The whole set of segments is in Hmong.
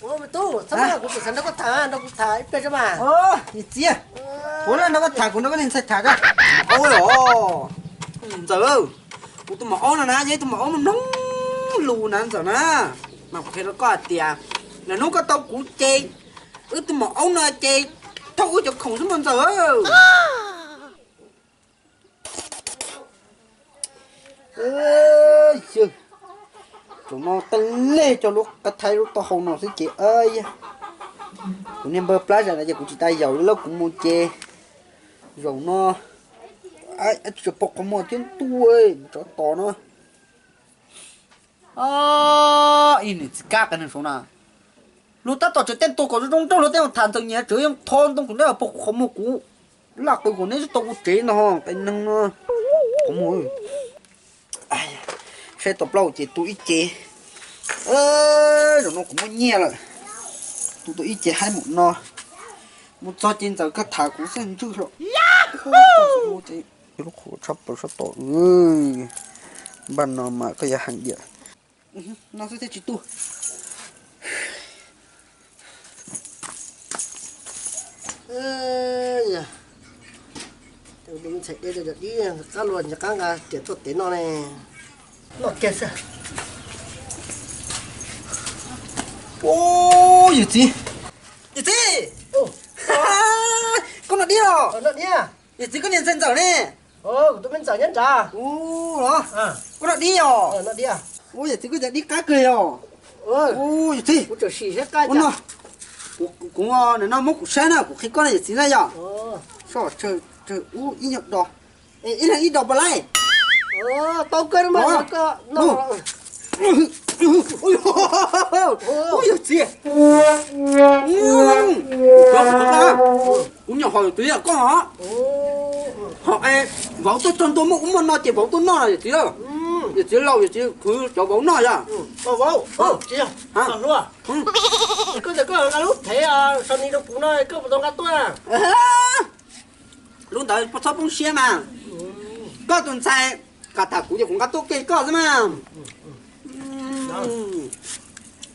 Ua me tub, txhob, kuv tseem xav nrog koj tham, nrog kuv tham ib pliag tso mas. Niam txiv, kuv nrog koj tham, kuv nrog koj niag ntxhais tham ko. Ua os, ntxawm, kuv tus maum aub no na yog ib tug maum aub mloog lus na ntxawm na. Mas kuv qhia rau koj hais tias, lwm hnub koj tau kuv ces wb tus maum aub no ces thauj wb cov khoom xwb mas ntxawm. Tsuas no tej lej cov lub qab thaib lub taub hau no xwb ces, kuv niag npawg Plab Zais na ces kuv tsis tas yaum li lauj, kuv mus ces zaum no tsis pom qhov muag thiab ntuj, tsov tom no. Ib niam txiv kab qias neeg saud na, luag tab tom tseem tej tus kom zoo zoo nraug luag tej tham ntxawm nyias tseem yeej tho ntoo kuv neb pog kuv qhov muag kuv laj qw kom neb tsis tau ua tsev ntag qias neeg no. Qhov muag saib tau plaub ces tu ib ce. Zaum no kuv muaj nyiaj lawm, tu tau ib ce haib maum no. Mus txog ces ntxawm koj tham kuv xwb ntswj hlo. Lub qhuav tshaj plaws sab tom, npaj no mas koj yuav heev diam. No xwb thiaj tsis tu. Ntxhais de cov dib qab luag nyias qab nqa riam tuaj tev noj ne. Noj kiag xwb. Yawm txiv, yawm txiv, koj noj dib los? Yawm txiv, koj niag ntxhais ntxawm ne? Kuv tus me ntxawm nyob nrad. Koj noj dib os? Yawm txiv, koj cov dib qab kawg yog? Yawm txiv, kuv no, kuv no muab kuv saib na, kuv qhia koj na yawm txiv na yog. Soj tsawg tsawg ub ib nyuag do, ib leeg ib do puas laij? Tau kawg no mas. Ub yawm txiv, kuv nyuam qhuav koj, koj ho yawm txiv yog koj ho. Ho vauv tuaj txog ntua muaj ub muaj no ces vauv tuaj noj yawm txiv. Yawm txiv laus yawm txiv khwv cov vauv noj yog. Koj tias koj nqa lub thev Sony rau kuv no koj puas tau nqa tuaj? Lub ntawd txhob poob siab mas. Koj tus ntxhais kam tham kuv ces kuv nqa tuaj ke koj xwb mas.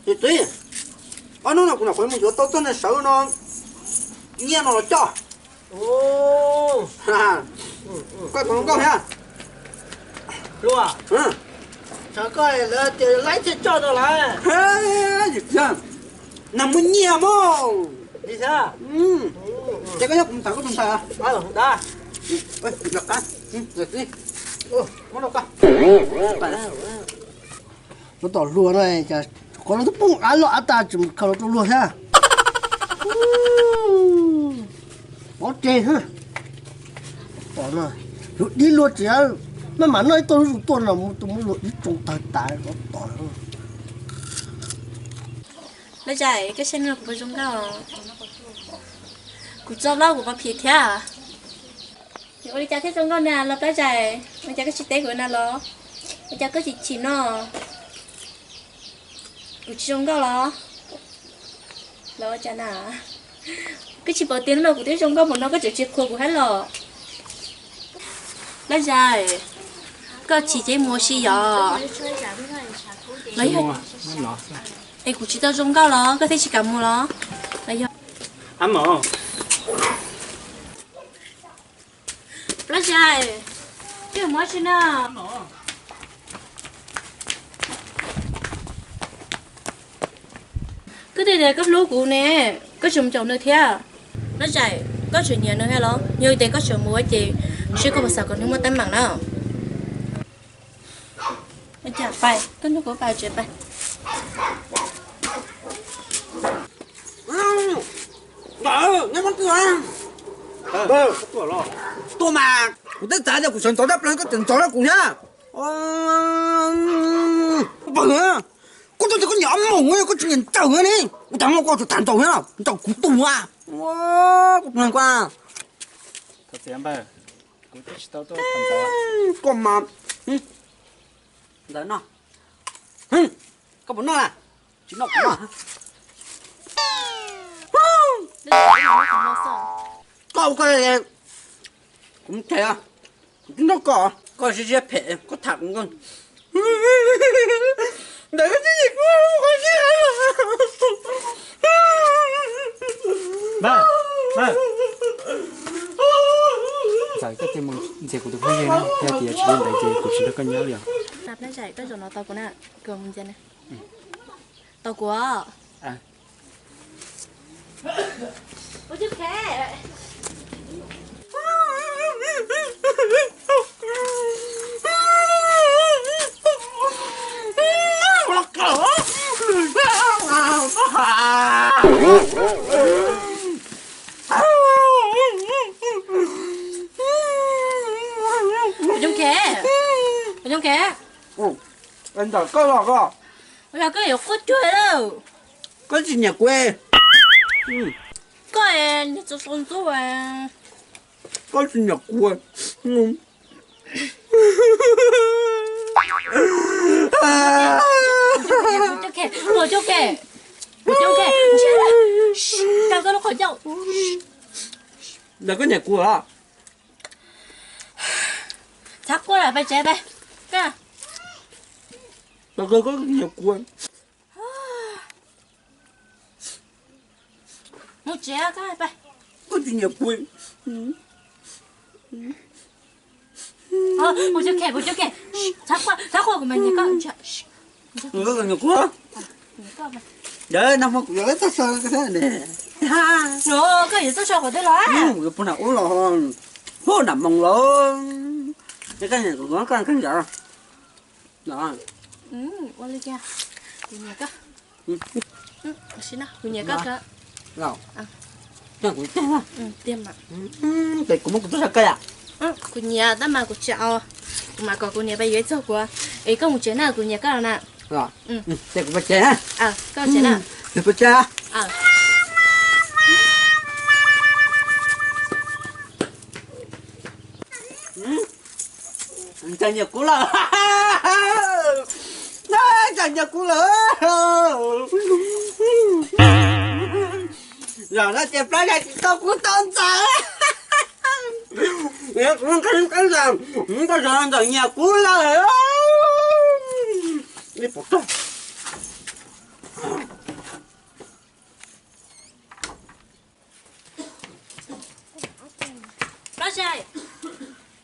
Yawm txiv, ob hnub no kuv nyuam qhuav mus yuav tau txoj niag sawv no, nyiaj no los coj. Koj tus hluas nkauj thiab. Koj lawv tias laib thiaj coj no lawm. Yawm txiv, nag muaj nyiaj mog. Ces koj nyob kuv mus tham koj tus ntxhais. Muab rau koj. Lub tom hluas no, qhov no twb poob av los av tas tseem khaws los rau luag thiab. Pov tseg, tom no, luag dib luag tsev, maj mam noj ib tog zuj zus tuaj no mus tus muab luag dib tsoo tawg tas tom. Laj Zais, koj saib no kuv puas zoo nkauj? Kuv tso vlog kuv puas phim thiab? Ua li cas thiaj zoo nkauj na los Plab Zais? Ua cas koj tsis teb kuv na los? Ua cas koj chim chim no? Kuv tsis zoo nkauj los? Los ua cas na? Koj tsis pom tias hnub no kuv twb zoo nkauj npaum no koj tseem tsis qhuas kuv thiab los? Plab Zais, koj chim ces mus ua si yom. Es kuv tsis tau zoo nkauj los koj thiaj tsis kam mus los? Los yog Plab Zais, koj mus ua si na. Koj twb tias koj hlub kuv ne, koj tseem mus caum nws thiab. Plab Zais, koj tseem nyiam nws thiab los? Yog tias koj tseem mus ces seb koj puas xav kom nws muaj teeb meem na. Ua cas pais, koj nrog kuv pais tsev pais. Ntawd, neb muab twg a? Tuaj mas, kuv twb txav tias kuv sawv ntxov tshaj plaws koj tseem ntxov rau kuv thiab. Pawg, koj tuaj tias koj nyiam ob moos, koj tsis nyiam ntxawm ne. Kuv tas muaj koj tsis tham ntxawm thiab, ntxawm kuv tus a. Kuv tus neeg koj. Koj mas, ntxawm no, koj puas noj a? Tsis noj kuv noj. Koj ua koj, kuv mus tsev, kuv tsis nrog koj, koj siab siab phem koj tham kuv. Ntawd koj tsis nyiam kuv, koj siab heev. Mas, mas. Ntxawm, koj cia mus ntxias kuv tus phooj ywg na, yog tias tsis li ntawd ces kuv tsis nrog koj nyob li os. Koj zaum no tau kuv na, kuv mus ntxias na. Tau kuv. Kuv coob khev, kuv coob khev. Ntawm koj los koj. Ua cas koj yuav quaj cuag lawm? Koj tsis nyiam kuv. Koj niag txaus txaus ntxub. Koj tsis nyiam kuv. Kuv coob khev, kuv coob khev, kuv coob khev, ntsia, tso koj lub qhov ncauj. Ntawm koj nyiam kuv os. Txhob quaj lawm, peb tsev peb. Koj, koj nyiam kuv. Mus tsev koj, peb. Koj tsis nyiam kuv. Kuv coob khev, kuv coob khev. Txhob quaj, txhob quaj, kuv mas nyiam koj. Koj nyiam kuv. Yog nag hmo kuv yuav lawv txoj so ne. Koj yuav txoj so qhov twg los? Kuv yuav pug nam ub los, pug nam moos los. Koj nyiam kuv, koj nyiam. Ua li cas? Kuv nyiam koj. Kuv nyiam koj. Tiag, kuv muab kuv txoj so koj yam. Kuv nyiam tab mas kuv tsis au. Kuv mam kom kuv niam pab yuav ib txoj kuv. Es koj mus tsev na, kuv nyiam koj na. Ces kuv pab tsev na. Koj tsev na. Kuv pab tsev. Ntxawm nyiam kuv lawm. Ntxawm nyiam kuv lawm. Zaum no ces plab zais tsis tau kuv tau Ntxawm. Kuv qeeb qeeb zaum, koj zaum no Ntxawm nyiam kuv lawm. Ib puas kawg. Plab zais,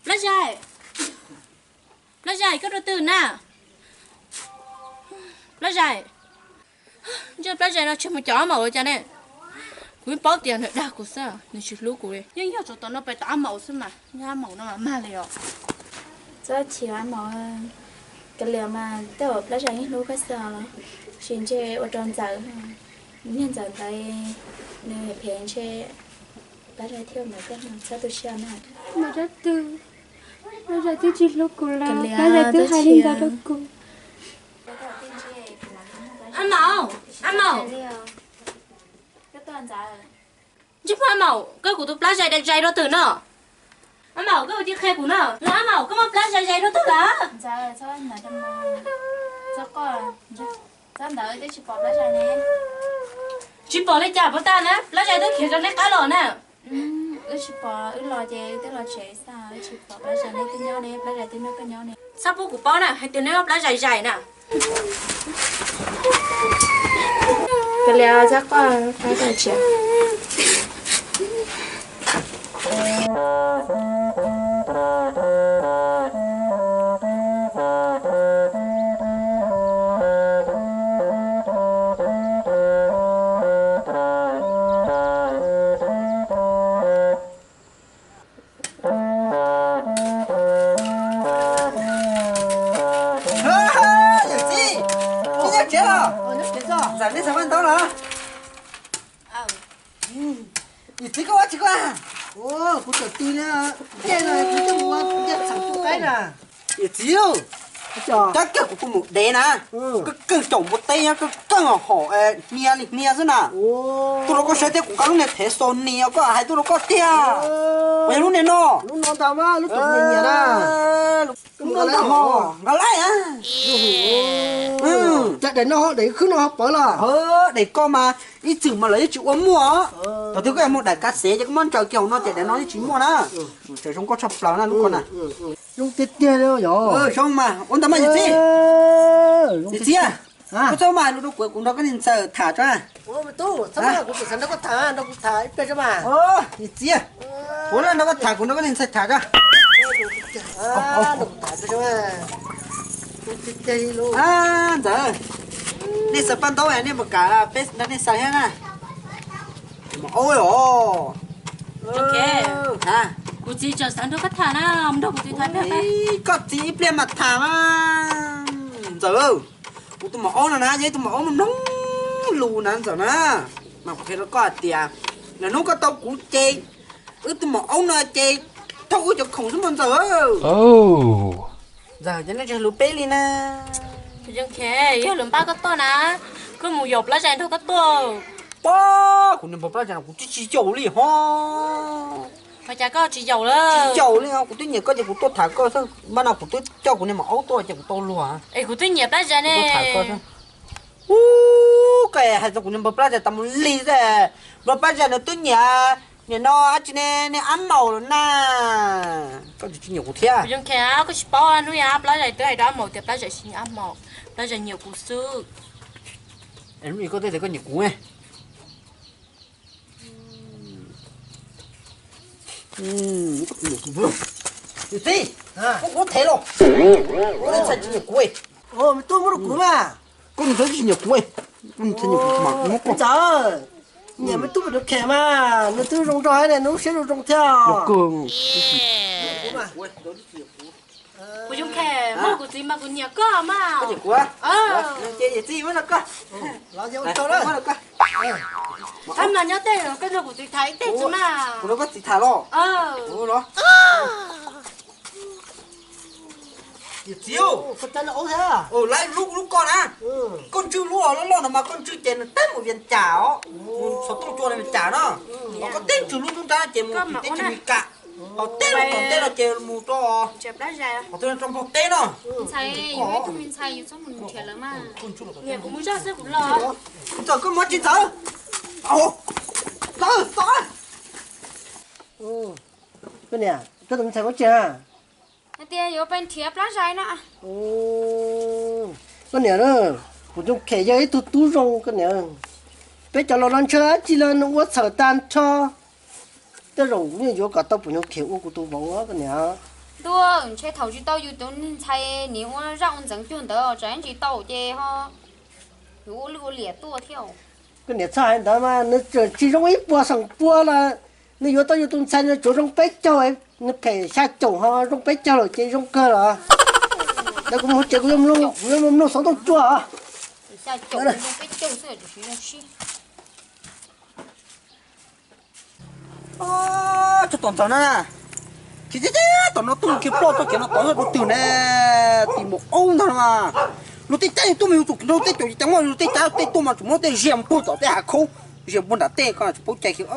plab zais, plab zais, koj rau twg na? Plab zais, ntshe plab zais no tseg mus caum ab maum ua cas ne? Kuv yeej paub tias nws dag kuv xwb, nws tsis hlub kuv li. Yeej yog tsam tom no pem tom ab maum xwb mas, nyob ab maum no mas mag li os. Txhob chim ab maum, kav liam mas tej zaum plab zais yeej hlub koj xwb os. Tab sis ntshe ua rau Ntxawm, niag Ntxawm ntawd nws phem ntshe plab zais thiaj ua ntawd, koj txhob tu siab na. Mas dab tsi, plab zais twb tsis hlub kuv li, plab zais twb hais li ntawd rau kuv. Ab maum, ab maum. Ntsej muag ab maum, koj kuv tus plab zais zais rau twg no? Ab maum, koj ua cia qhia kuv na. Los ab maum, koj muab plab zais zais rau twg lawm? Tsis pom li cas puas tas na, plab zais twb khiav rau neb qab los na. Wb tsis pom, wb los ces wb twb los tsev xwb, wb tsis pom plab zais, neb twb nyob ne, plab zais twb nyob koj nyob ne. Txhob pub kuv paub na, hais tias neb muab plab zais zais na. Kav liam, txhob quaj, txhob quaj, tsis Yawm txiv, neb nyob tsev los? Ntxawm, neb xav ua ntaub los? Yawm txiv, koj ua tsi koj? Kuv tawm tis li, ntiaj no kuv twb mus ua ntiaj txhaum tus qaib na. Yawm txiv, kab kiag kuv kuj mus dev na. Kab kiag caum npua teb nyob, kab kiag hom hnia li hnia xwb na. Tuaj rau koj saib thiab, kuv nqa lub niag thev Sony os, koj hais tuaj rau koj tiag. Puas yog lub niag no? Lub no ntag mas, lub tus nyiam nyiam na. Lub no ntag hos, nqa laij a. Cas daim no, daim khwb no ho pawv los? Daim ko mas ib txwm mas lawv yeej tsis ua muaj. Thaum twg koj yuav mus daim kav xev ces koj muab ntsaws kiag hauv no ces daim no yeej tsis muaj na. Tseem zoo nkauj tshaj plaws na lub ko na. Zoo tiag tiag li yog. Zoo mas, ua ntawd mas yawm txiv. Yawm txiv, Koj txhob mas lus rau kuv, kuv nrog koj niag ntxawm tham tso. Kuv txhob mas, kuv txhob nrog koj tham, nrog kuv tham ib pliag tso mas. Yawm txiv, kuv nrog koj tham, kuv nrog koj niag ntxawm tham tso. Ntxawm, nej xaws paj ntaub, nej puas kam peb nrog nej xaws thiab na? Maum aub os. Kuv txiv tseem xav nrog koj tham na, nrog kuv txiv tham. Koj txiv ib pliag mas tham mas. Ntxawm, kuv tus maum aub no na yog ib tug maum aub mloog lus na Ntxawm na. Mas kuv qhia rau koj hais tias, lwm hnub koj tau kuv ces wb tus maum aub no ces thauj wb cov khoom xwb mas Ntxawm. Ntxawm, cas nej tsis hlub peb li na? Yog lwm npaj koj tuaj na, koj mus yaum plab zais nrog koj tuaj. Pob, kuv niag npawg plab zais no kuv twb tsis yaum li ho. Ua cas koj tsis yaum lawm? Tsis yaum li, kuv twb nyiam koj ces kuv tuaj tham koj xwb, npaj no kuv twb coj kuv niag maum aub tuaj ces kuv tau luag. Es kuv twb nyiam plab zais ne. Ub, koj hais txog kuv niag npawg plab zais tas mus li xwb. Npawg plab zais nws twb nyiam, nim no dab tsi ne, niag ab maum lawm na. Koj tsis nyiam kuv thiab? Koj tsis paub, hnub ib plab zais twb hais rau ab maum tias plab zais tsis nyiam ab maum, plab zais nyiam kuv xwb. Hnub ib koj twb tias koj nyiam kuv. Yawm txiv, koj kuv them los, koj ntxhais tsis nyiam kuv. Tuaj muab rau kuv mas. Koj ntxhais tsis nyiam kuv, koj ntxhais nyiam kuv mas kuv muab koj. Ntxawm, nyiam me tub pem rau khem mas, nws twb zoo nraug ne, nws lub siab zoo zoo thiab. Kuv zoo khem, muaj kuv txiv mas kuv nyiam koj mas. Koj nyiam kuv? Ces yawm txiv muab rau koj. Thab mas nyob tej koj nrog kuv txiv tham ib teg tsis mas. Kuv nrog koj txiv tham los? Yawm txiv, lawv lub kuv lub koj na, koj ntswj lub loj loj no mas koj ntswj ces nws teb mus Vias Cas os, mus xov tooj cua Vias Cas no, ho koj teb ntswg lub nruab nrab ces mus teb tsis Mes Kas, ho teb los tom ntej no ces mus rau, ho rau Nplog teb no. Ntxhais, yus ib tug me ntxhais yus txhob mus nrhiav lawv mas. Niam kuv mus zaj xwb kuv los. Ntxawm koj mus tsis ntxawm. Ntxawm, ntxawm. Koj niam, koj tus me ntxhais muab tsis hais tias yuav peb nrhiav plab zais no. Koj niam, Pum Nyuj Khem yog ib tug tub zoo koj niam. Peb cov laus no ntshe dab tsi los nws ua txhawm tag nrho. Tej zaum kuv yeej yuav kom tau Pum Nyuj Khem ua kuv tus vauv koj niam. Ntuj, ntshe thaum tsis tau yus tus ntxhais niam ua zaj ua ntxeev cuag ntawd tsam tsis tau ces ho yuav ua lwj ua liam tuaj thiab. Koj niam txhob hais ntawd mas, nws tseem tsis zoo ib puas xeem pua los nws yuav tau yus tus ntxhais nws tsuas zoo peb caug, nws phem xya caum ho zoo peb caug lawm ces zoo kawg los. Ntawd kuv mus hauv tsev kuv yuav, kuv yuav mus mloog xov tooj cua. Xya caum zoo peb caug xwb tiam sis zoo siab. Tsob tom ntxawm na, tsis teb tom no tuaj kiag ploj txoj kev no tod yog rau twg ne? Tim maum aub ntag mas. Luag tej cab tuaj mas yus tsum nrog tej caum tsis ceev, luag tej cab tej tuaj mas tsum muab tej ziag puag tom tej hav khaub, ziag puag nram tej ko tsis paub cai kiag.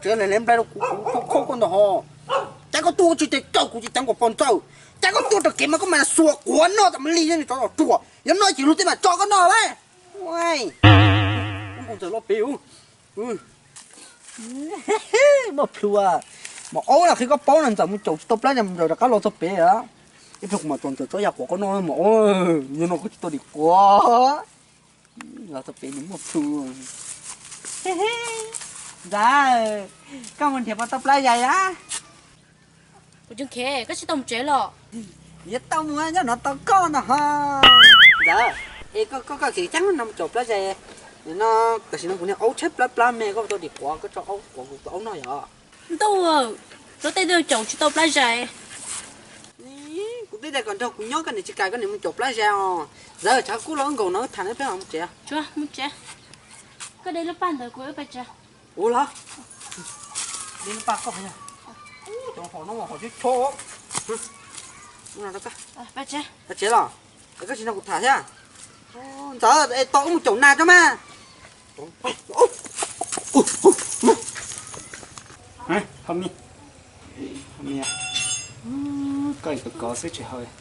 Tseem le le nplai rau kuv, kuv khaub khaub koj ntag ho. Cas koj tuaj tsis caum kuv tsis ceev kom pom ntxawm, cas koj tuaj rau kev mas koj mas xuas quav noj tam li ne tsov ruam. Yog no ces luag tej mam tso koj noj lawm. Ntxawm los pem. Muaj plhus, maum aub los qhia koj paub no, ntxawm mus caum tsis tau plab zais mus nrawm rov qab los txog pem. Ib pliag kuv mam tsom ntxawm tsob yas quav koj noj maum aub, yog no koj tsis tau dim quav. Los txog pem nws muaj plhus. Ntxawm, koj mus nrhiav puas tau plab zais a? Kuv tsis khev, koj tsis tau mus tsev los? Yuav tau mus, nyob no tau koj no ho. Ntxawm, es koj, koj, koj khev ceeb no mus caum plab zais no, tam sim no kuv niag aub tshaib plab plab me, koj tau dim quav, koj tso aub quav kuv tus aub noj yom. Ntuj, lub tej twg caum tsis tau plab zais. Kuv twb tias kom nrog kuv nyob, koj niam tsis kam, koj niam mus caum plab zais os. Ntxawm, tshav kub los wb nkaum no wb tham ib pliag mus tsev. Mus tsev. Koj de lub paj ntawd kuv wb pais tsev. Ua los, de lub paj koj. Cov hom no hom cov cho. Pais tsev los, koj tsis nrog kuv tham thiab. Ntxawm, es tau wb mus caum nas tso mas. Koj kov kov xwb tsis haus.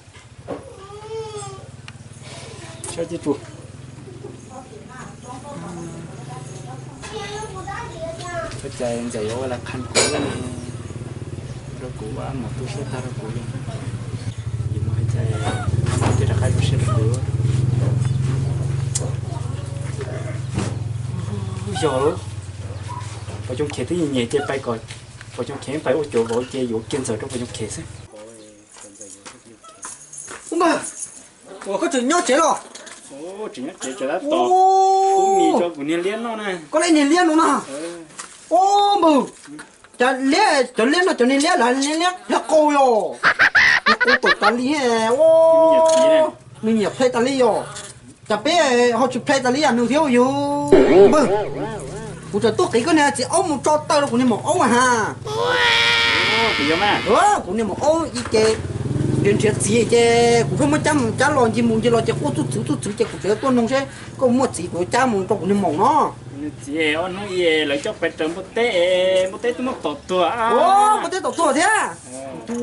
Saib tib tug. Ua cas ntxawm yuav ua las qhas kuv ne, rau kuv ua mus tu siab tag rau kuv li. Yus mus hais cas ces rov qab tu siab rau kuv. Yog lawm, Pov Cooj Khem twb nyiam nyiam ces pais kom Pov Cooj Khem pais ua cuav vauv ces yuav kiag Ntxawm rau Pov Cooj Khem xwb. Ub npawg, ua koj tseem nyob tsev los? Tseem nyob tsev, tseem tab tom ua mis rau kuv niag liab noj na. Koj li niag liab no na. Ub npawg, cov liab, cov liab no cov niag liab lawv liab liab qau yom. Nws qau tawm tas li, nws nyiam play tas li yom. Cas peb ho tsis play tas li yam nws thiab yus? Npawg, kuv tseem tuaj qiv koj niag txiv aub mus tso taw rau kuv niag maum aub ha. Kuv niag maum aub ib ce nrhiav nrhiav txiv ces kuv pheej muab cab mus cab los, ncig mus ncig los ces quaj txuj txwv txuj txwv ces kuv tseem tuaj noog seb koj muaj txiv kuv yuav cab mus rau kuv niag maum no. Txiv, ob hnub ib lawv coj pais raws npua teb, npua teb twb muab tom tuag. Npua teb tom tuag thiab. Tus,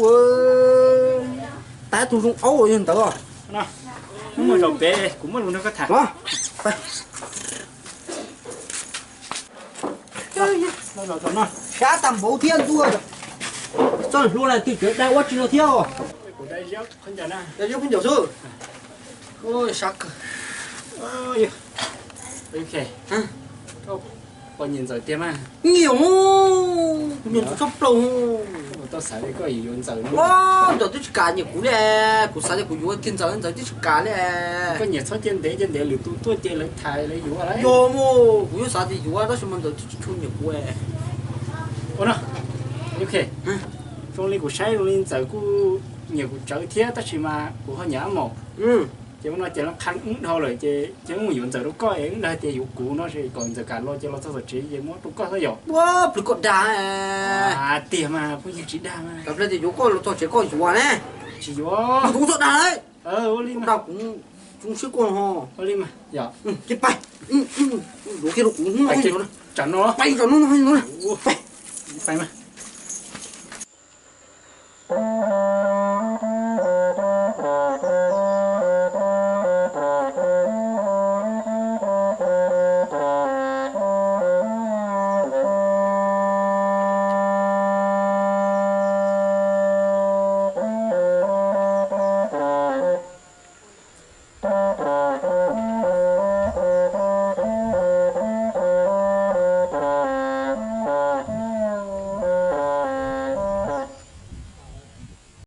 tab tus zoo aub yog ntawd. Hnub no zaum pem kuv muaj lus nrog koj tham. Sab tag npaum thiab ntuj, txoj hlua na twb tseem dai ua tsi no thiab. Kuv dai ziab khaub ncaws xwb. Sab kawg. Koj puas nyiam Ntxawm tiag mas? Nyiam, kuv nyiam Ntxawm tshaj plaws. Tau xav tias koj yuav yuav Ntxawm no. Ntxawm twb tsis kam nyiam kuv li, kuv xav tias kuv yuav kiag Ntxawm, Ntxawm twb tsis kam li. Koj nyiam txhob cia ntev cia ntev lwm tus tuaj ces lawv thaiv lawv yuav lawm. Yog mas, kuv yeej xav tias yuav tab sis mas Ntxawm twb tsis tshua nyiam kuv. Ua no, zoo li kuv saib zoo li Ntxawm kuj nyiam kuv tsawv thiab tab sis mas kuv ho nyiam Ab Maum. Ces ua no ces lawv qha wb dhau lawm ces ces wb mus yuav Ntxawm rau koj es wb dag tias yuav kuv no es kom Ntxawm kam los ces los txog tom tsev ces muab rau koj xwb yom. Ua plis koj dag tiag mas phooj ywg tsis dag mas. Kom tias yuav koj los txog tsev koj yuav ne. Tsis yuav. Kuv txhob dag lawm. Ua li dag kuv tsis zoo siab koj ho. Ua li mas yom. Cia pais, yuav kiag rau kuv hnub no. Tsam no pais tsam no no. Pais mas.